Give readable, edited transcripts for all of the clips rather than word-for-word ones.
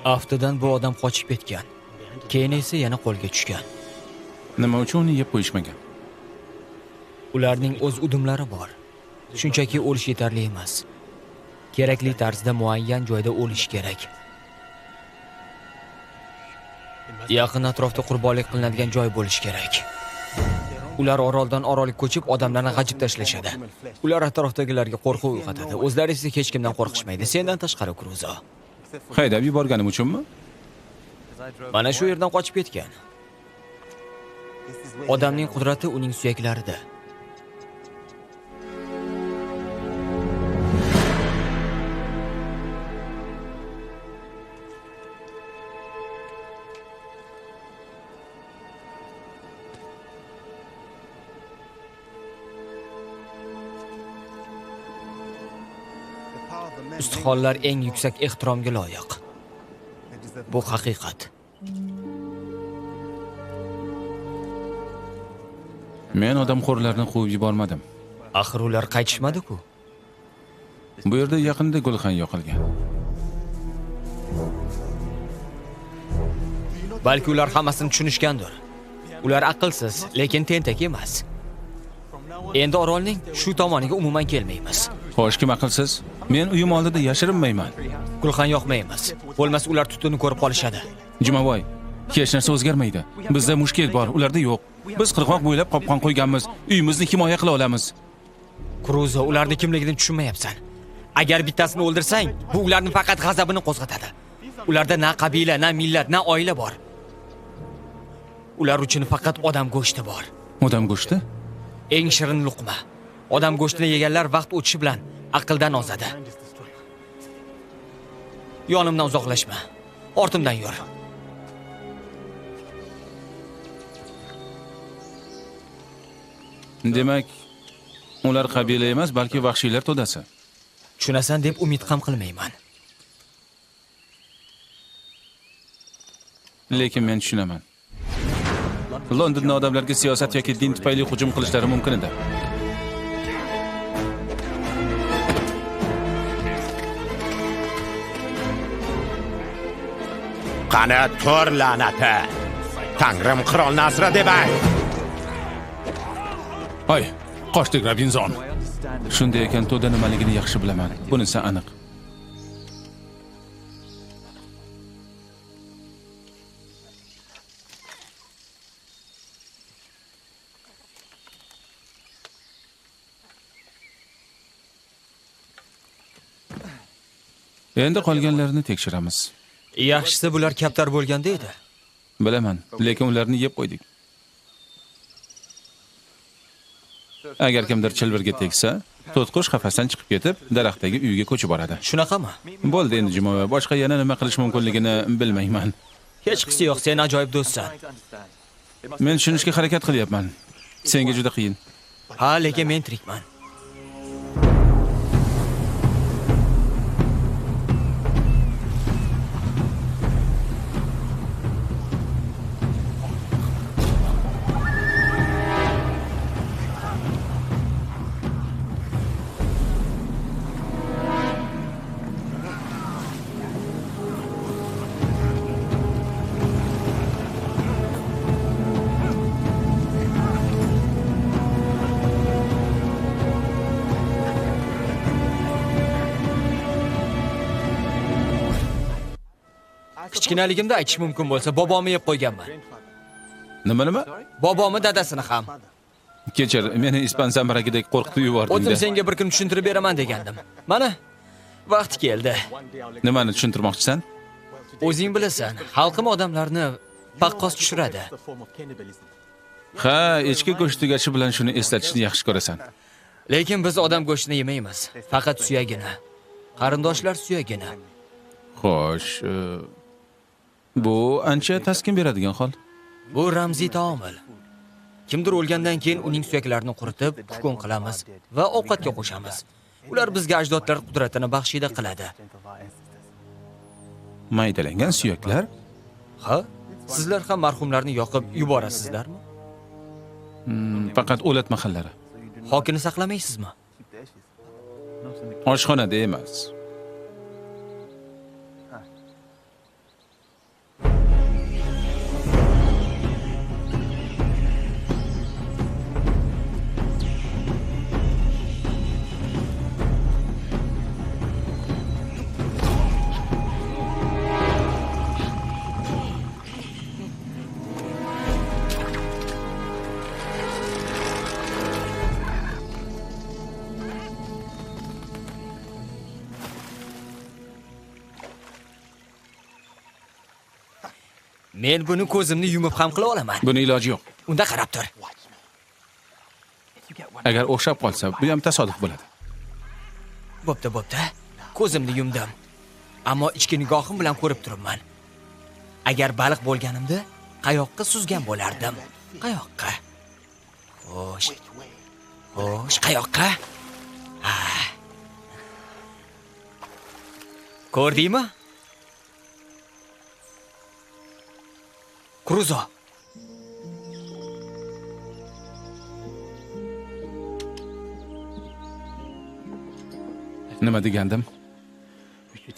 Aftidan bu odam qochib ketgan. Keyin esa yana qo'lga tushgan. Nima uchun uni yeb qo'yishmagan? Ularning o'z udumlari bor. Shunchaki o'lish yetarli emas. Kerakli tarzda muayyan joyda o'lish kerak. Yaqin atrofda qurbonlik qilinadigan joy bo'lishi kerak. Ular oroldan orolga ko'chib, odamlarni g'ajib tashlashadi. Ular atrofdagilarga qo'rquv uyg'otadi. O'zlari esa hech kimdan qo'rqishmaydi. Sendan tashqari, Kruzo. Haydab yuborganim uchunmi? Mana shu yerdan qochib ketgan. Odamning qudrati uning suyaklarida. Ustixonlar eng yuksak ehtiromga loyiq. Bu haqiqat. Men odamxo'rlarni quvib yubormadim. Axir ular qaytishmadi-ku. Bu yerda yaqinda gulxan yoqilgan. Balki ular hammasini tushunishgandir. Ular aqlsiz, lekin tentak emas. Endi orolning shu tomoniga umuman kelmaymiz. Xo'sh, kim aqlsiz? Men uyim oldida yashirinmayman. Gulxan yoqmaymiz. Bo'lmasa ular tutunni ko'rib qolishadi. Jumaboy, hech narsa o'zgarmaydi. Bizda mushkel bor, ularda yo'q. Biz qirg'oq bo'ylab qopqon qo'yganmiz. Uyimizni himoya qila olamiz. Kruzo, ularni kimligini tushunmayapsan. Agar bittasini o'ldirsang, bu ularni faqat g'azabini qo'zg'atadi. Ularda na qabila, na millat, na oila bor. Ular uchun faqat odam go'shti bor. Odam go'shti? Eng shirin luqma. Odam go'shtini yeganlar vaqt o'tishi bilan aqldan ozadi. Yonimdan uzoqlashma. Ortimdan yur. Demak, ular qabila emas, balki vahshiylar to'dasi. Tushunasan deb umid ham qilmayman. Lekin men tushunaman. Londonda odamlarga siyosat yoki din tufayli hujum qilishlari mumkin edi. Qani tur la'nati! Tangrim qirolni asra deb ayt. Ay, qochdik Robinson. Shunday ekan, to'da nimaligini yaxshi bilaman. Bunisi aniq. Endi qolganlarini tekshiramiz. Yaxshisi bular kaptar bo'lganda edi. Bilaman, lekin ularni yeb qo'ydik. Agar kimdir chilvirga tegsa, to'tqush qafasdan chiqib ketib, daraxtdagi uyga ko'chib boradi. Shunaqami? Bo'ldi endi Jumaboy, boshqa yana nima qilish mumkinligini bilmayman. Hechqisi yo'q, sen ajoyib do'stsan. Men tushunishga harakat qilyapman. Senga juda qiyin. Ha, lekin men tirikman. Kichkinaligimda aytish mumkin bo'lsa, bobomni yeb qo'yganman. Nima? Bobomni dadasini ham. Kechir, meni ispan sambaragidek qo'rqitib yubording. O'zim senga bir kun tushuntirib beraman degandim. Mana vaqti keldi. Nimani tushuntirmoqchisan? O'zing bilasan, xalqim odamlarni paqqos tushiradi. Ha, echki go'shti tugashi bilan shuni eslatishni yaxshi ko'rasan. Lekin biz odam go'shtini yemaymiz, faqat suyagini. Qarindoshlar suyagini. Xo'sh, bu ancha taskin beradigan hol. Bu ramziy taomil. Kimdir o'lgandan keyin uning suyaklarini quritib, kukun qilamiz va ovqatga qo'shamiz. Ular bizga ajdodlar qudratini baxshida qiladi. Maydalangan suyaklar? Ha? Sizlar ham marhumlarni yoqib yuborasizlarmi? Faqat o'lat mahallari. Xokini saqlamaysizmi? Oshxonada emas. Men buni ko'zimni yumib ham qila olaman. Buni iloji yo'q. Unda qarab tur. Agar o'xshab qolsa, bu ham tasodif bo'ladi. Bo'pti, bo'pti. Ko'zimni yumdim. Ammo ichki nigohim bilan ko'rib turibman. Agar baliq bo'lganimda, qayoqqa suzgan bo'lardim? Qayoqqa? Xo'sh. Xo'sh, qayoqqa? Ha. Ko'rdingmi? Kruzo. Nima degandim?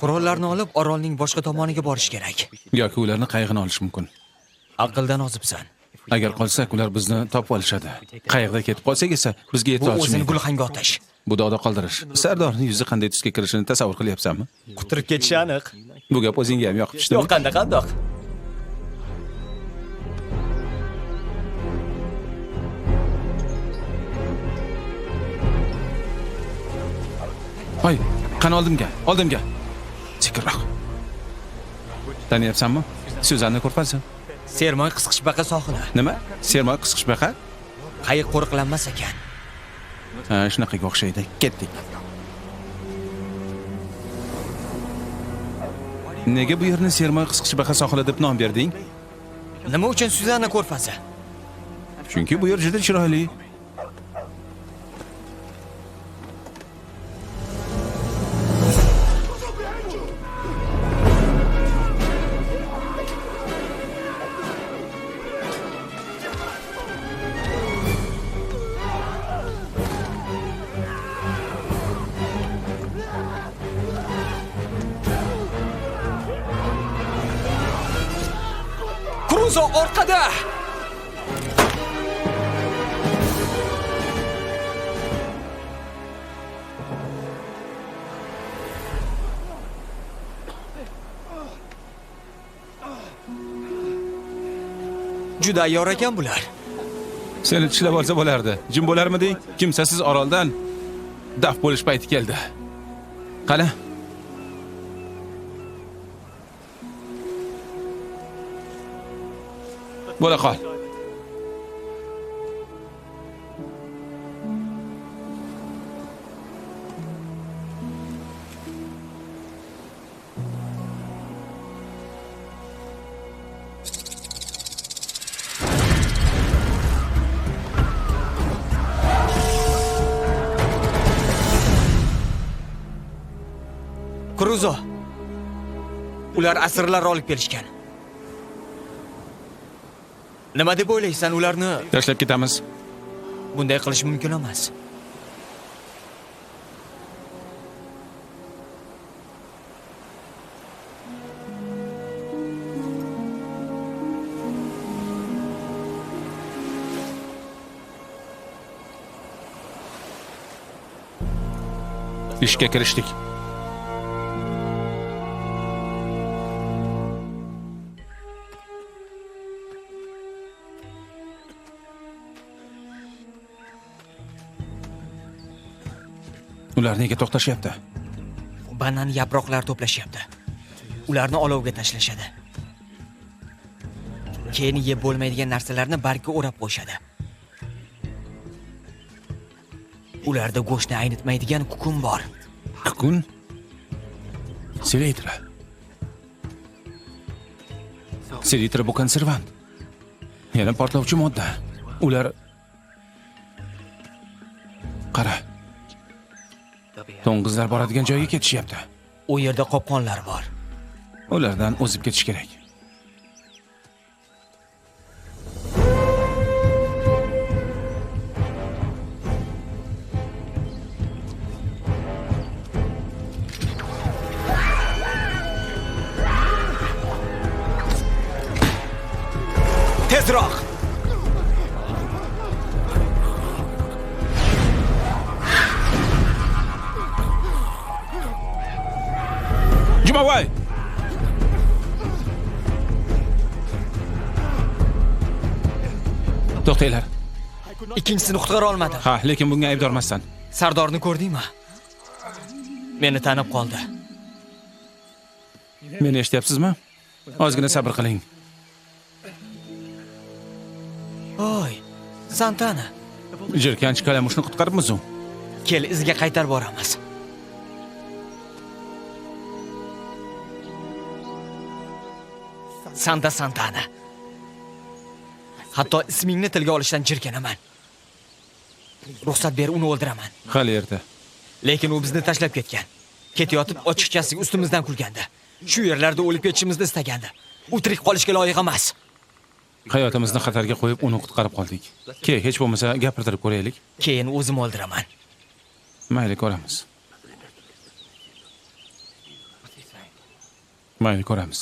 Qurollarni olib orolning boshqa tomoniga borish kerak. Yoki ularni qayig'ini olish mumkin. Aqldan ozibsan. Agar qolsak, ular bizni topib olishadi. Qayiqda ketib qolsak esa bizga yeta Bu o'zini olishmaydi. gulxanga otish. Bu dog'da qoldirish. Sardorning yuzi qanday tusga kirishini tasavvur qilyapsanmi? Quturib ketishi aniq. Bu gap o'zingga ham yoqib tushdimi? Yo'q, qanday qandoq? Voy, qani oldimga, oldimga. Sekinroq. Taniyapsanmi? Suzanni ko'rpasi. Sermoy qisqichbaqa sohili. Nima? Sermoy qisqichbaqa? Qayiq qo'riqlanmas ekan. Ha, shunaqaga o'xshaydi. Ketdik. Nega bu yerni Sermoy qisqichbaqa sohili deb nom berding? Nima uchun Suzanna ko'rfasi? Chunki bu yer juda chiroyli. Kruzo orqada! Juda ayyor ekan bular. Seni tishlab olsa bo'lardi. Jim bo'larmiding? Kimsasiz oroldan daf bo'lish payti keldi. Qani? Bo'la qol. Kruzo. Ular asirlar olib kelishgan. Nima deb o'ylaysan ularni? Tashlab ketamiz. Bunday qilish mumkin emas. Ishga kirishdik. Ular nega to'xtashyapti? Banan yaproqlar to'plashyapti. Ularni olovga tashlashadi. Keyin yeb bo'lmaydigan narsalarni bargga o'rab qo'yishadi. Ularda go'shtni aynitmaydigan kukun bor. Kukun? Selitra. Selitra bu konservant. Yana portlovchi modda. Ular qara. To'ng'izlar boradigan joyga ketishyapti. U yerda qopqonlar bor. Ulardan o'zib ketish kerak. Tezroq! Jumavoy! To'xtanglar. Ikkinchisini qutqara olmadim. Ha, lekin bunga aybdor emassan. Sardorni ko'rdingmi? Meni tanib qoldi. Meni eshityapsizmi? Ozgina sabr qiling. Oy, Santana. Jirkanch kalamushni qutqaribmiz u. Kel, izga qaytarib boramiz. Santa Santana. Hatto ismingni tilga olishdan jirkanaman. Ruxsat ber, uni o'ldiraman. Hali erta. Lekin u bizni tashlab ketgan. Ketayotib ochiqchasiga ustimizdan kulgandi. Shu yerlarda o'lib ketishimizni istagandi. U tirik qolishga loyiq emas. Hayotimizni xatarga qo'yib uni qutqarib qoldik. Ke, hech bo'lmasa gapirtirib ko'raylik. Keyin o'zim o'ldiraman. Mayli, ko'ramiz. Mayli, ko'ramiz.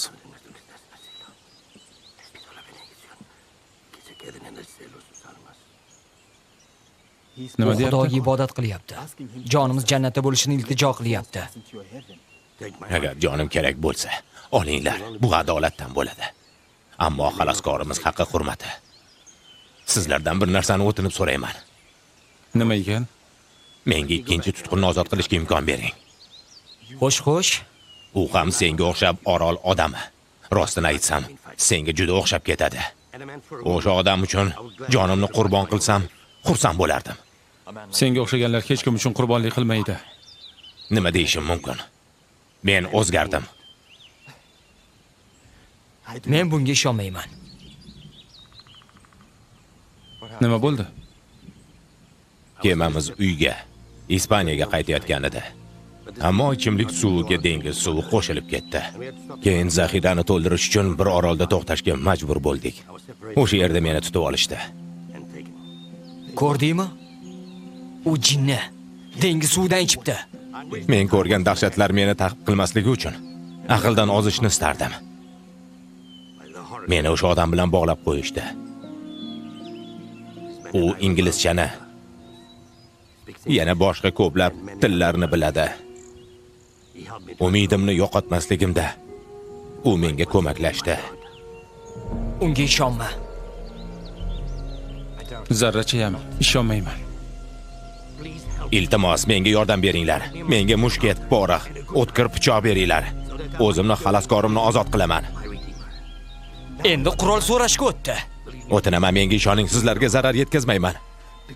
Nima U deyapti? Xudoga ibodat qilyapti. Jonimiz jannatda bo'lishini iltijo qilyapti. Agar jonim kerak bo'lsa, olinglar. Bu adolatdan bo'ladi. Ammo xaloskorimiz haqqi hurmati. Sizlardan bir narsani o'tinib so'rayman. Nima ekan? Menga ikkinchi tutqunni ozod qilishga imkon bering. Xo'sh, xo'sh. U ham senga o'xshab orol odami. Rostini aytsam, senga juda o'xshab ketadi. O'sha odam uchun jonimni qurbon qilsam, xursand bo'lardim. Senga o'xshaganlar hech kim uchun qurbonlik qilmaydi. Nima deyishim mumkin? Men o'zgardim. Men bunga ishonmayman. Nima bo'ldi? Kemamiz uyga, Ispaniyaga qaytayotgan edi. Ammo ichimlik suviga dengiz suvi qo'shilib ketdi. Keyin zaxirani to'ldirish uchun bir orolda to'xtashga majbur bo'ldik. O'sha yerda meni tutib olishdi. Ko'rdingmi? U jinni dengiz suvidan ichibdi. Men ko'rgan dahshatlar meni ta'qib qilmasligi uchun aqldan ozishni istardim. Meni o'sha odam bilan bog'lab qo'yishdi. U inglizchani, yana boshqa ko'plab tillarni biladi. Umidimni yo'qotmasligimda u menga ko'maklashdi. Unga ishonma. Zarracha ham ishonmayman. Iltimos, menga yordam beringlar. Menga mushket, porox, o'tkir pichoq beringlar. O'zimni xaloskorimni ozod qilaman. Endi qurol so'rashga o'tdi. O'tinaman, menga ishoning, sizlarga zarar yetkazmayman.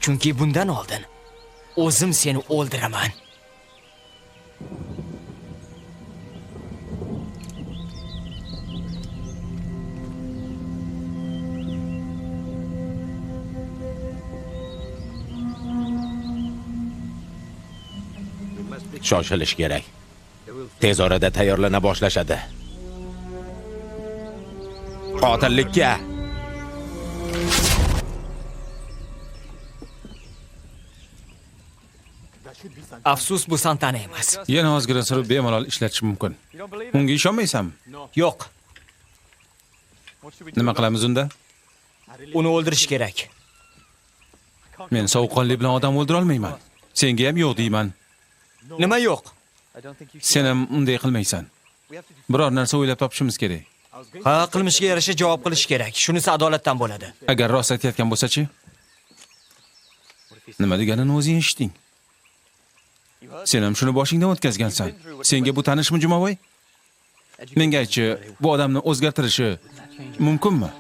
Chunki bundan oldin o'zim seni o'ldiraman. Shoshilish kerak. Tez orada tayyorlana boshlashadi. Qotillikka! Afsus, bu Santana emas. Yana ozgina surib bemalol ishlatish mumkin. Unga ishonmaysanmi? Yo'q. Nima qilamiz unda? Uni o'ldirish kerak. Men sovuqqonlik bilan odam o'ldira olmayman. Senga ham yo'q deyman. Nima yo'q? Sen ham unday qilmaysan. Biror narsa o'ylab topishimiz kerak. Ha, qilmishiga yarasha javob qilish kerak. Shunisi adolatdan bo'ladi. Agar rost aytayotgan bo'lsa-chi? Nima deganini o'zing eshitding. Sen ham shuni boshingdan o'tkazgansan. Senga bu tanishmi, Jumaboy? Menga aytchi, bu odamni o'zgartirishi mumkinmi?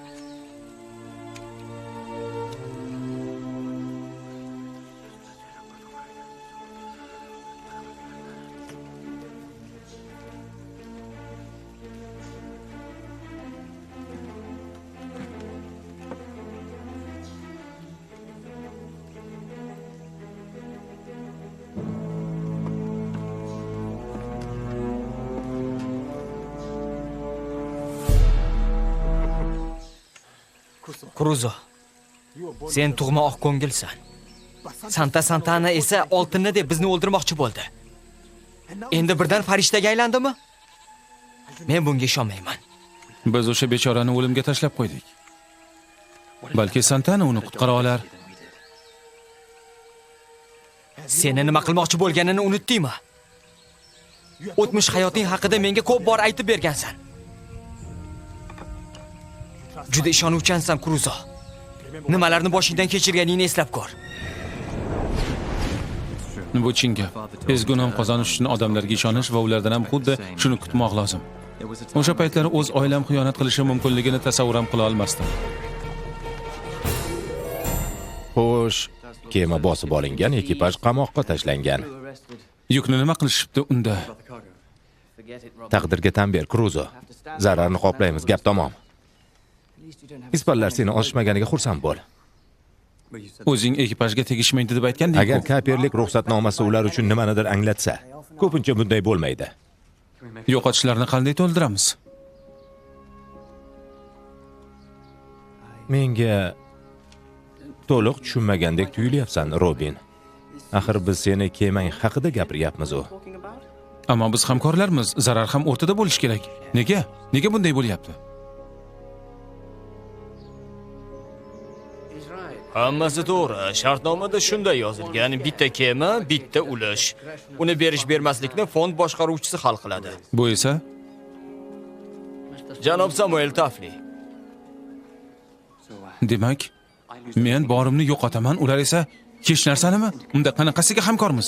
Kruzo, sen tug'ma oq ko'ngilsan. Santa Santana esa oltinni deb bizni o'ldirmoqchi bo'ldi. Endi birdan farishtaga aylandimi? Men bunga ishonmayman. Biz o'sha bechorani o'limga tashlab qo'ydik. Balki Santana uni qutqara olar. Seni nima qilmoqchi bo'lganini unutdingmi? O'tmish hayoting haqida menga ko'p bor aytib bergansan. Juda ishonuvchansan, Kruzo. Nimalarni boshingdan kechirganingni eslab ko'r. Bu chin gap. Ezgu nom qozonish uchun odamlarga ishonish va ulardan ham xuddi shuni kutmoq lozim. O'sha paytlari o'z oilam xiyonat qilishi mumkinligini tasavvur ham qila olmasdim. Xo'sh, kema bosib olingan, ekipaj qamoqqa tashlangan. Yukni nima qilishibdi unda? Taqdirga tan ber, Kruzo. Zararni qoplaymiz, gap tamom. Ispanlar seni osishmaganiga xursand bo'l. O'zing ekipajga tegishmaydi deb aytganding. Agar kaperlik ruxsatnomasi ular uchun nimanidir anglatsa, ko'pincha bunday bo'lmaydi. Yo'qotishlarni qanday to'ldiramiz? Menga to'liq tushunmagandek tuyulyapsan, Robin. Axir biz seni kemang haqida gapiryapmiz-u. Ammo biz hamkorlarmiz, zarar ham o'rtada bo'lishi kerak. Nega? Nega bunday bo'lyapti? Hammasi to'g'ri. Shartnomada shunday yozilgan: bitta kema, bitta ulush. Uni berish bermaslikni fond boshqaruvchisi hal qiladi. Bu esa janob Samuel Tafli. Demak, men borimni yo'qotaman, ular esa hech narsanimi? Unda qanaqasiga hamkormiz?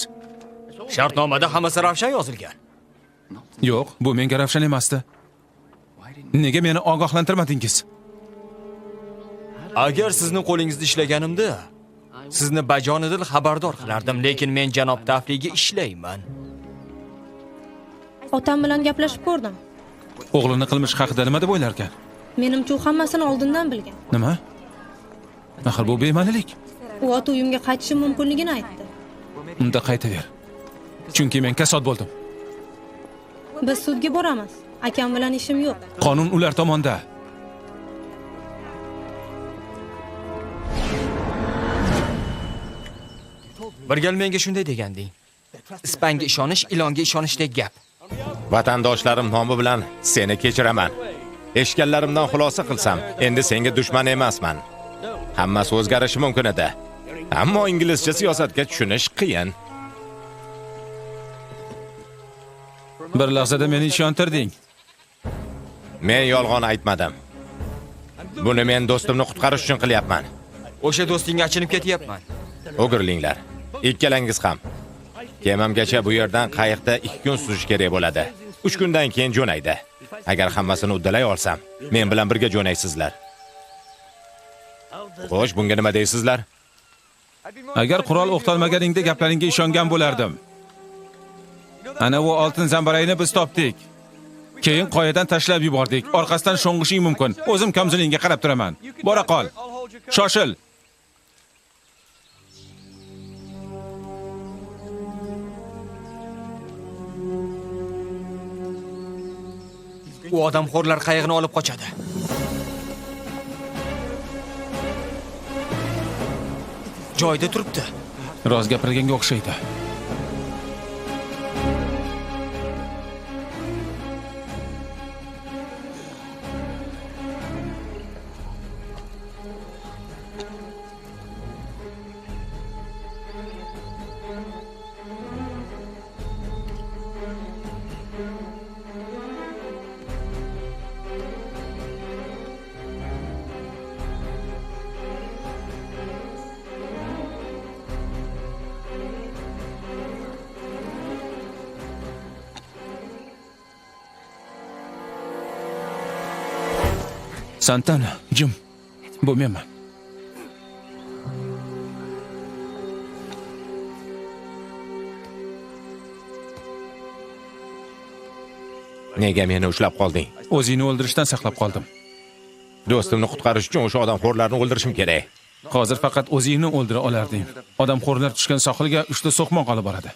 Shartnomada hammasi ravshan yozilgan. Yo'q, bu menga ravshan emasdi. Nega meni ogohlantirmadingiz? Agar sizni qo'lingizda ishlaganimda, sizni bajonidil xabardor qilardim, lekin men janob Tafliga ishlayman. Otam bilan gaplashib ko'rdim. O'g'lini qilmish haqida nima deb o'ylarkan? Menimcha u hammasini oldindan bilgan. Nima? Axir bu bema'nilik. U ota uyimga qaytishim mumkinligini aytdi. Unda qaytaver. Chunki men kasod bo'ldim. Biz sudga boramiz. Akam bilan ishim yo'q. Qonun ular tomonda. Bir gal menga shunday deganding. Ispanga ishonish, ilonga ishonishdek gap. Vatandoshlarim nomi bilan seni kechiraman. Eshitganlarimdan xulosa qilsam, endi senga dushman emasman. Hammasi o'zgarishi mumkin edi. Ammo inglizcha siyosatga tushunish qiyin. Bir lahzada meni ishontirding. Men yolg'on aytmadim. Buni men do'stimni qutqarish uchun qilyapman. O'sha do'stingga achinib ketyapman. O'girilinglar. Ikkalangiz ham. Kemamgacha bu yerdan qayiqda 2 kun suzish kerak bo'ladi. 3 kundan keyin jo'naydi. Agar hammasini uddalay olsam, men bilan birga jo'naysizlar. Xo'sh, bunga nima deysizlar? Agar qurol o'qtalmaganingda gaplaringga ishongan bo'lardim. Ana u oltin zambarayni biz topdik. Keyin qoyadan tashlab yubordik. Orqasidan sho'ng'ishing mumkin. O'zim kamzulingga qarab turaman. Bora qol. Shoshil. U odamxo'rlar qayig'ini olib qochadi. Joyida turibdi. Rost gapirganga o'xshaydi. Santana, Jim, bu menman. Nega meni ushlab qolding? O'zingni o'ldirishdan saqlab qoldim. Do'stimni qutqarish uchun o'sha odamxo'rlarni o'ldirishim kerak. Hozir faqat o'zingni o'ldira olarding. Odamxo'rlar tushgan sohilga 3 ta so'qmoq olib boradi.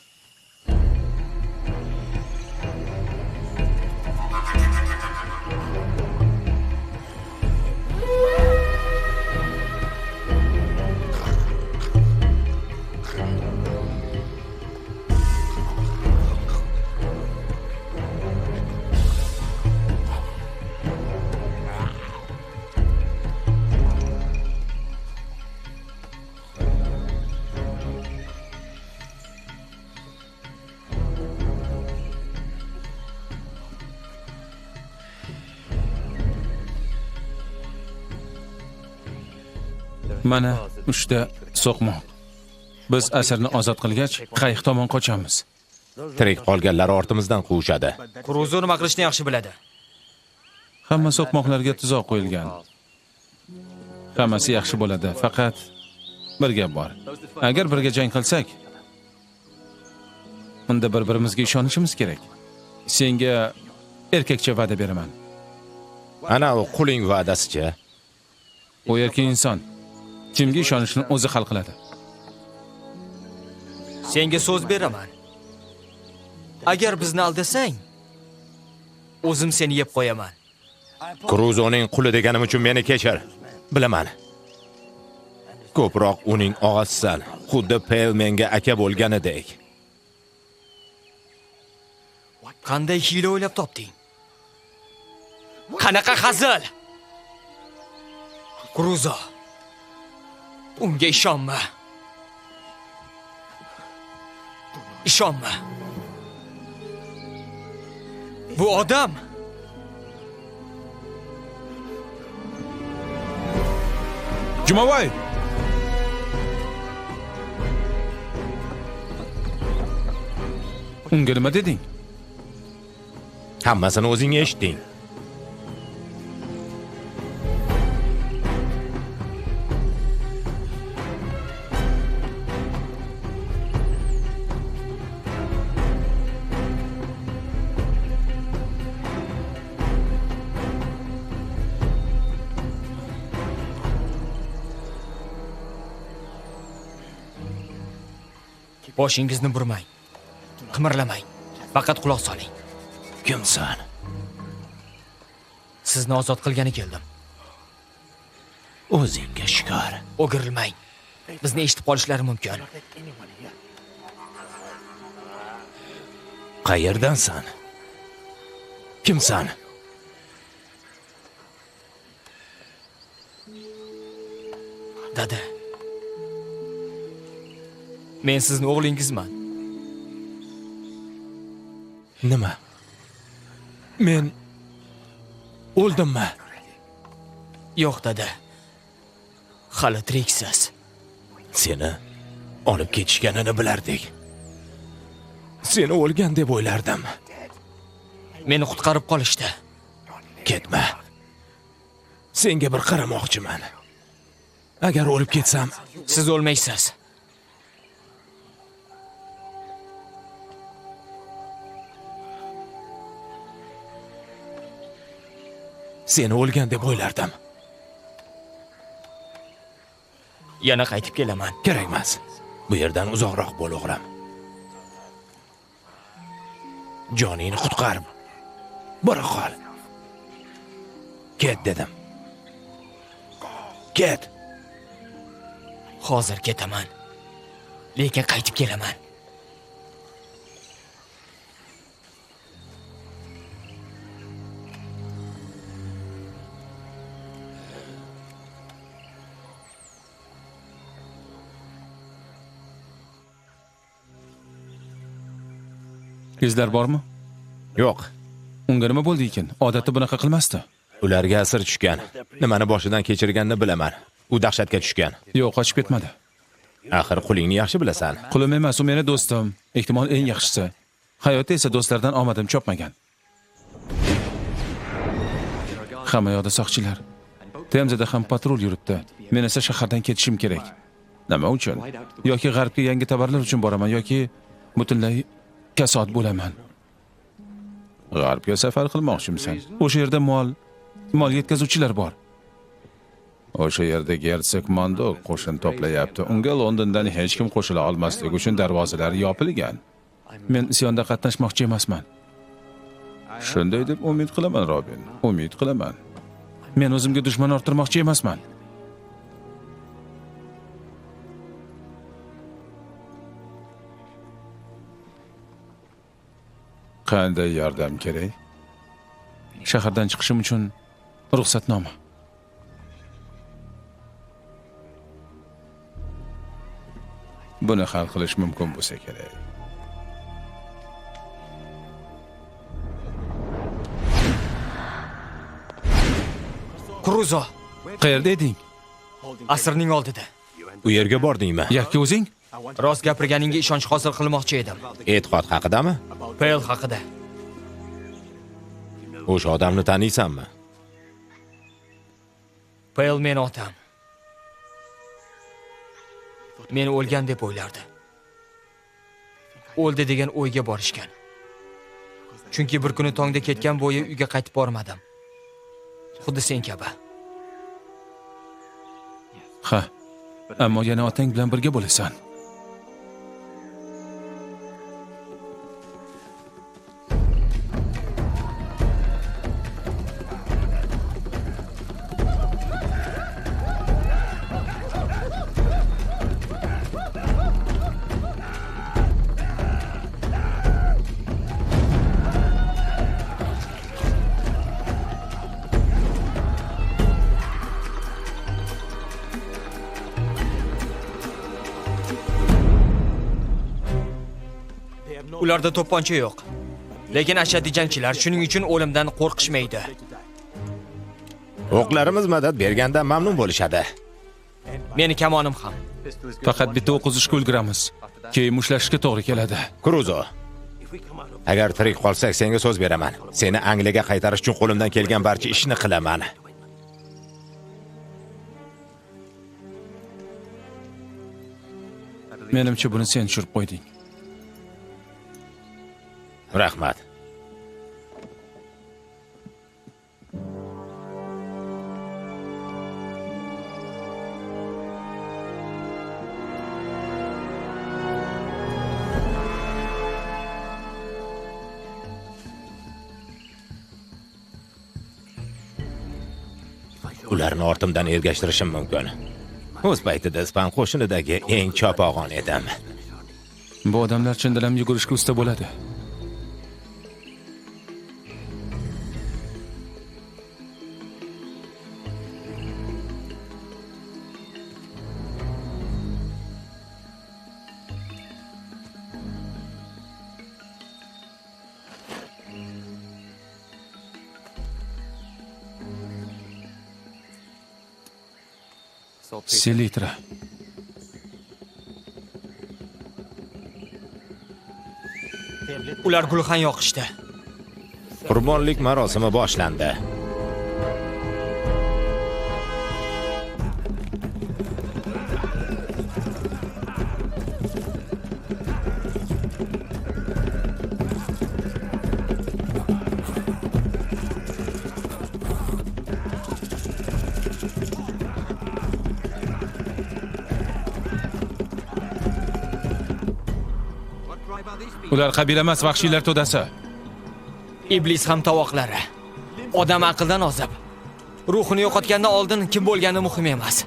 Mana 3 ta so'qmoq. Biz asirni ozod qilgach, qayiq tomon qochamiz. Tirik qolganlar ortimizdan quvishadi. Kruzo nima qilishni yaxshi biladi. Hamma so'qmoqlarga tuzoq qo'yilgan. Hammasi yaxshi bo'ladi, faqat Bir gap bor. Agar birga jang qilsak, unda bir-birimizga ishonishimiz kerak. Senga erkakcha va'da beraman. Ana u quling va'dasicha. U erkin inson. Kimga ishonishini o'zi hal qiladi. Senga so'z beraman. Agar bizni aldasang, o'zim seni yeb qo'yaman. Kruzoning quli deganim uchun meni kechir. Bilaman. Ko'proq uning og'asisan, xuddi Pell menga aka bo'lganidek. Qanday hiyla o'ylab topding? Qanaqa hazil? Kruzo, unga ishonma. Ishonma. Bu odam Jumaboy! Unga nima deding? Hammasini o'zing eshitding. Boshingizni burmang. Qimirlamang. Faqat quloq soling. Kimsan? Sizni ozod qilgani keldim. O'zingga shukr. O'girilmang. Bizni eshitib qolishlari mumkin. Qayerdansan? Kimsan? Dada. Men sizni o'g'lingizman. Nima? Men o'ldimmi? Yo'q, dada. Hali tiriksiz. Seni olib ketishganini bilardik. Seni o'lgan deb o'ylardim. Meni qutqarib qolishdi. Ketma. Senga bir qaramoqchiman. Agar o'lib ketsam, siz o'lmaysiz. Seni o'lgan deb o'ylardim. Yana qaytib kelaman. Kerak emas. Bu yerdan uzoqroq bo'l, o'g'lim. Joningni qutqarib bora qol. Ket dedim. Ket. Hozir ketaman. Lekin qaytib kelaman. Izlar bormi? Yo'q. Unga nima bo'ldi ekan? Odatda bunaqa qilmasdi. Ularga asir tushgan. Nimani boshidan kechirganini bilaman. U dahshatga tushgan. Yo'q, qochib ketmadi. Axir qulingni yaxshi bilasan. Qulim emas, u meni do'stim. Ehtimol eng yaxshisi. Hayotda esa do'stlardan omadim chopmagan. Hamma yoqda soqchilar. Temzada ham patrul yuribdi. Men esa shahardan ketishim kerak. Nima uchun? Yoki g'arbga yangi tovarlar uchun boraman yoki butunlay kasod bo'laman. G'arbga safar qilmoqchimisan? O'sha yerda mol yetkazuvchilar bor. O'sha yerda gersog Mondok qo'shin to'playapti. Unga Londondan hech kim qo'shila olmasligi uchun darvozalar yopilgan. Men isyonda qatnashmoqchi emasman. Shunday deb umid qilaman, Robin. Umid qilaman. Men o'zimga dushman orttirmoqchi emasman. Qanday yordam kerak? Shahardan chiqishim uchun ruxsatnoma. Buni hal qilish mumkin bo'lsa kerak. Kruzo, qayerda eding? Asrning oldida. U yerga bordingmi? Yakka o'zing? Rost gapirganingga ishonch hosil qilmoqchi edim. E'tiqod haqidami? Pell haqida. O'sha odamni taniysanmi? Pell meni otam. Meni o'lgan deb o'ylardi. O'ldi degan o'yga borishgan. Chunki bir kuni tongda ketgan bo'yi uyga qaytib bormadim. Xuddi sen kabi. Ha, ammo yana otang bilan birga bo'lasan. Ularda to'pponcha yo'q. Lekin ashaddiy jangchilar, shuning uchun o'limdan qo'rqishmaydi. O'qlarimiz madad bergandan mamnun bo'lishadi. Meni kamonim ham. Faqat bitta o'q uzishga ulguramiz. Keyin mushlashishga to'g'ri keladi. Kruzo, agar tirik qolsak, senga so'z beraman. Seni Angliyaga qaytarish uchun qo'limdan kelgan barcha ishni qilaman. Menimcha buni sen tushirib qo'yding. Rahmat. Ularni ortimdan ergashtirishim mumkin. O'z paytida ispan qo'shinidagi eng chopog'on edim. Bu odamlar chindan ham yugurishga usta bo'ladi. Selitra. Ular gulxan yoqishdi. Qurbonlik marosimi boshlandi. Ular qabila emas, vahshiylar to'dasi. Iblis ham tovoqlari. Odam aqldan ozib, ruhini yo'qotgandan oldin kim bo'lgani muhim emas.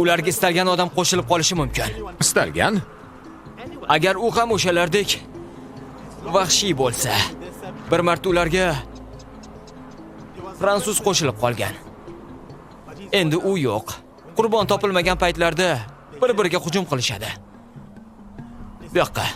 Ularga istalgan odam qo'shilib qolishi mumkin. Istalgan? Agar u ham o'shalardek vahshiy bo'lsa, bir marta ularga fransuz qo'shilib qolgan. Endi u yo'q. Qurbon topilmagan paytlarda bir-biriga hujum qilishadi. Bu yoqqa.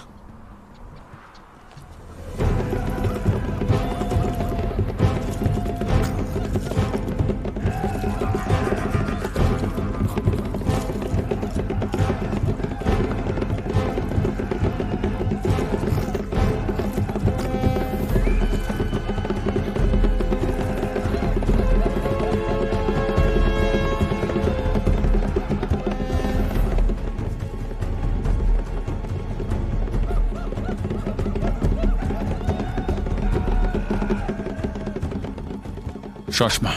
Shoshma.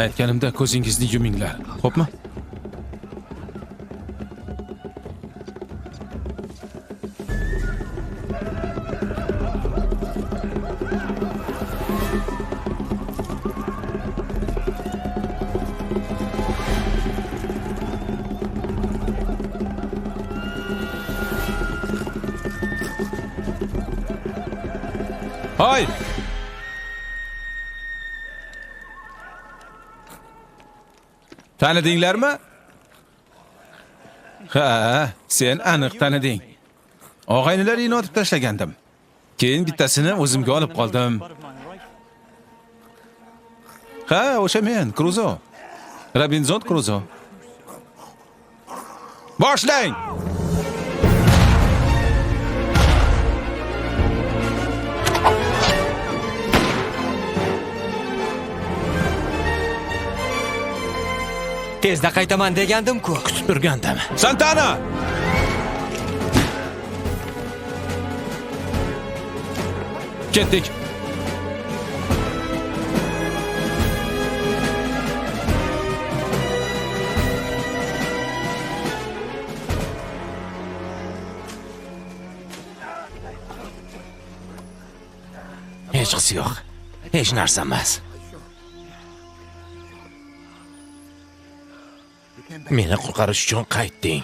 Aytganimda ko'zingizni yuminglar, xo'pmi? Hoy! Tanidinglarmi? Ha, sen aniq taniding. Og'aynilaringni otib tashlagandim. Keyin bittasini o'zimga olib qoldim. Ha, o'sha men, Kruzo. Robinson Kruzo. Boshlang! Tezda qaytaman degandim-ku. Kutib turgandim. Santana! Ketdik. Hechqisi yo'q. Hech narsa emas. Meni qutqarish uchun qaytding.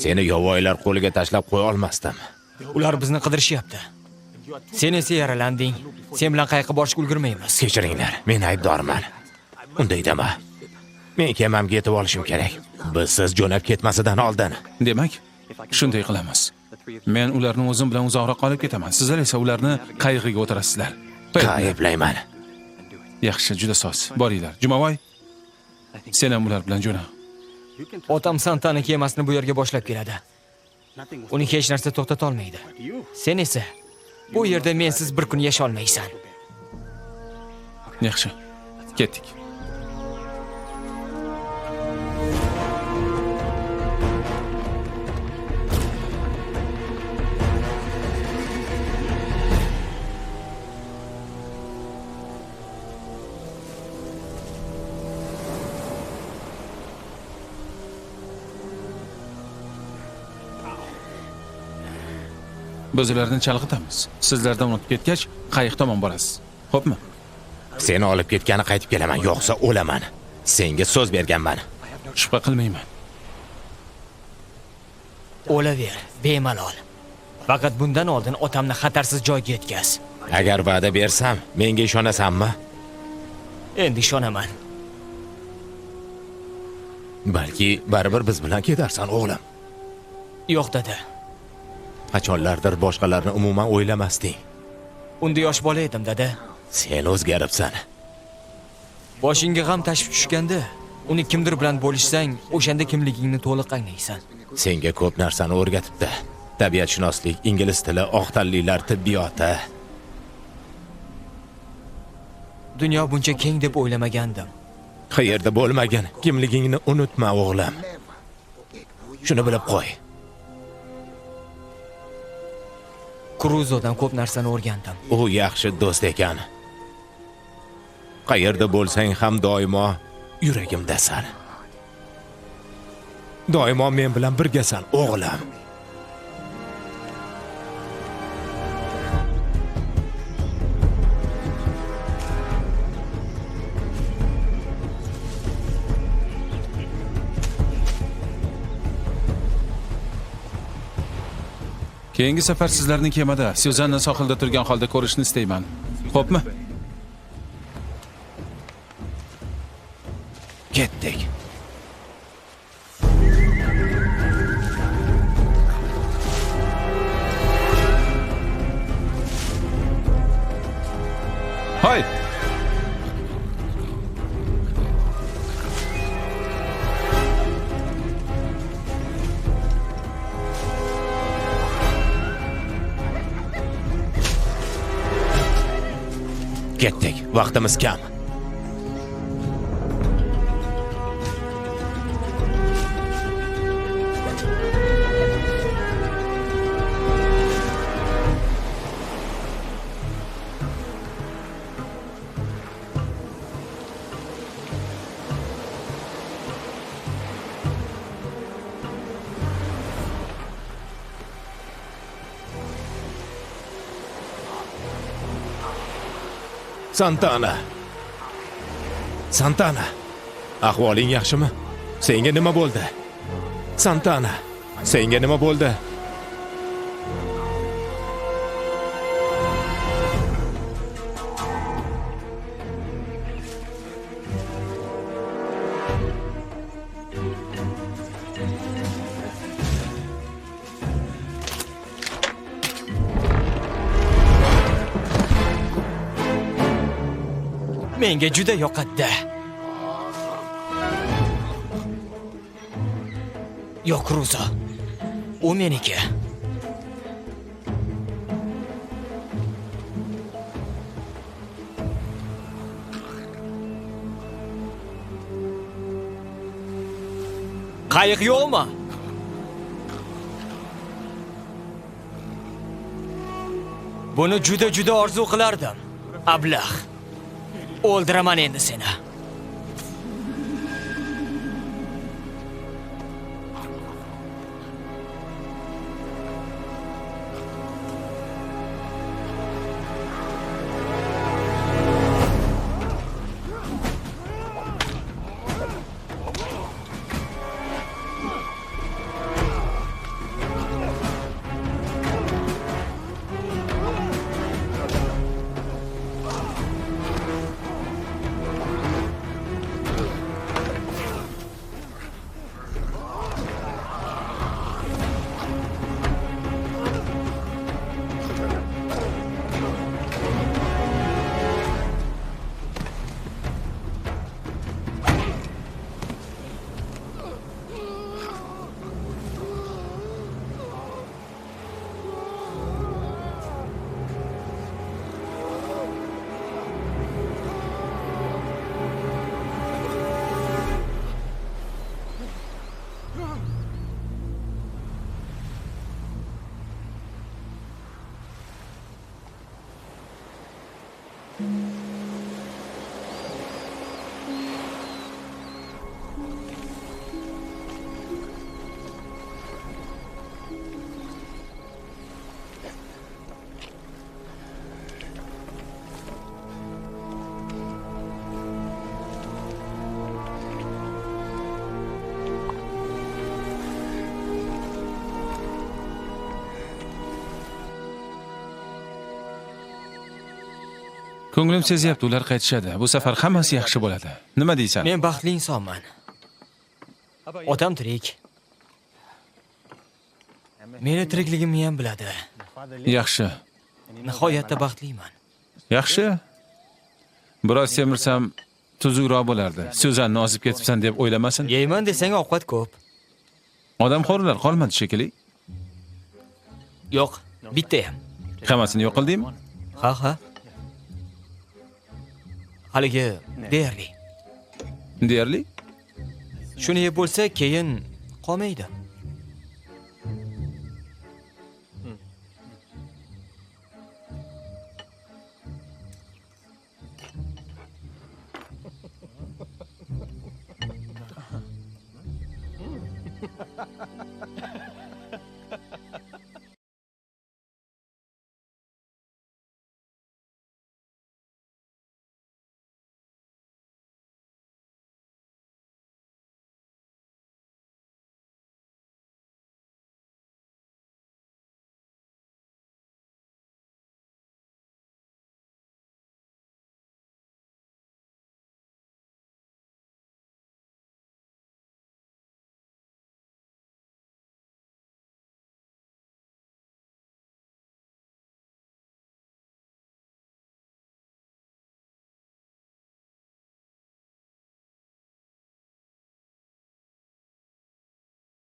Seni yovvoyilar qo'liga tashlab qo'ya olmasdim. Ular bizni qidirishyapti. Sen esa yaralanding. Sen bilan qayoqqa borishga ulgurmaymiz. Kechiringlar, men aybdorman. Unday dema. Men kemamga yetib olishim kerak. Biz siz jo'nab ketmasidan oldin. Demak, shunday qilamiz. Men ularni o'zim bilan uzoqroq olib ketaman. Sizlar esa ularni qayiqiga o'tirasizlar. Ayblayman. Yaxshi, juda soz. Boringlar. Jumaboy, sen ham ular bilan jo'na. Otam Santana kemasini bu yerga boshlab keladi. Uni hech narsa to'xtata olmaydi. Sen esa bu yerda mensiz bir kun yasha olmaysan. Yaxshi. Ketdik. Biz ularni chalg'itamiz. Sizlardan o'tib ketgach, qayiq tomon borasiz. Xo'pmi? Seni olib ketgani qaytib kelaman, yo'qsa o'laman. Senga so'z berganman. Shubha qilmayman. O'laver, bemalol. Faqat bundan oldin otamni xatarsiz joyga yetkaz. Agar va'da bersam, menga ishonasanmi? Endi ishonaman. Balki baribir biz bilan ketarsan, o'g'lim. Yo'q, dada. Qachonlardir boshqalarni umuman o'ylamasding. Unda yosh bola edim, dada. Sen o'zgaribsan. Boshingga g'am tashib tushganda, uni kimdir bilan bo'lishsang, o'shanda kimligingni to'liq anglaysan. Senga ko'p narsani o'rgatibdi. Tabiatshunoslik, ingliz tili, oq tanlilar tibbiyoti. Dunyo buncha keng deb o'ylamagandim. Qayerda bo'lmagin, kimligingni unutma, o'g'lim. Shuni bilib qo'y. Kruzodan ko'p narsani o'rgandim. U yaxshi do'st ekan. Qayerda bo'lsang ham doimo yuragimdasan. Doimo men bilan birgasan, o'g'lim. Keyingi safar sizlarni kemada Suzanna sohilda turgan holda ko'rishni istayman. Xo'pmi? Ketdik. Hay! Ketdik, vaqtimiz kam. Santana. Santana. Ahvoling yaxshimi? Senga nima bo'ldi? Santana. Senga nima bo'ldi? Menga juda yoqadi. Yo'q, Kruzo. U meniki. Qayiq yo'qmi? Buni juda-juda orzu qilardim. Ablah. O'ldiraman endi seni. Ko'nglim sezyapti, ular qaytishadi. Bu safar hammasi yaxshi bo'ladi. Nima deysan? Men baxtli insonman. Otam tirik. Meni tirikligimni ham biladi. Yaxshi. Nihoyatda baxtliman. Yaxshi. Biroz semirsam tuzukroq bo'lardi. Suzanni ozib ketibsan deb o'ylamasin. Yeyman desang ovqat ko'p. Odamxo'rlar qolmadi shekilli. Yo'q, bitta ham. Hammasini yo'q qildingmi? Ha, ha. Haligi deyarli. Deyarli? Shuni yeb bo'lsa, keyin qolmaydi.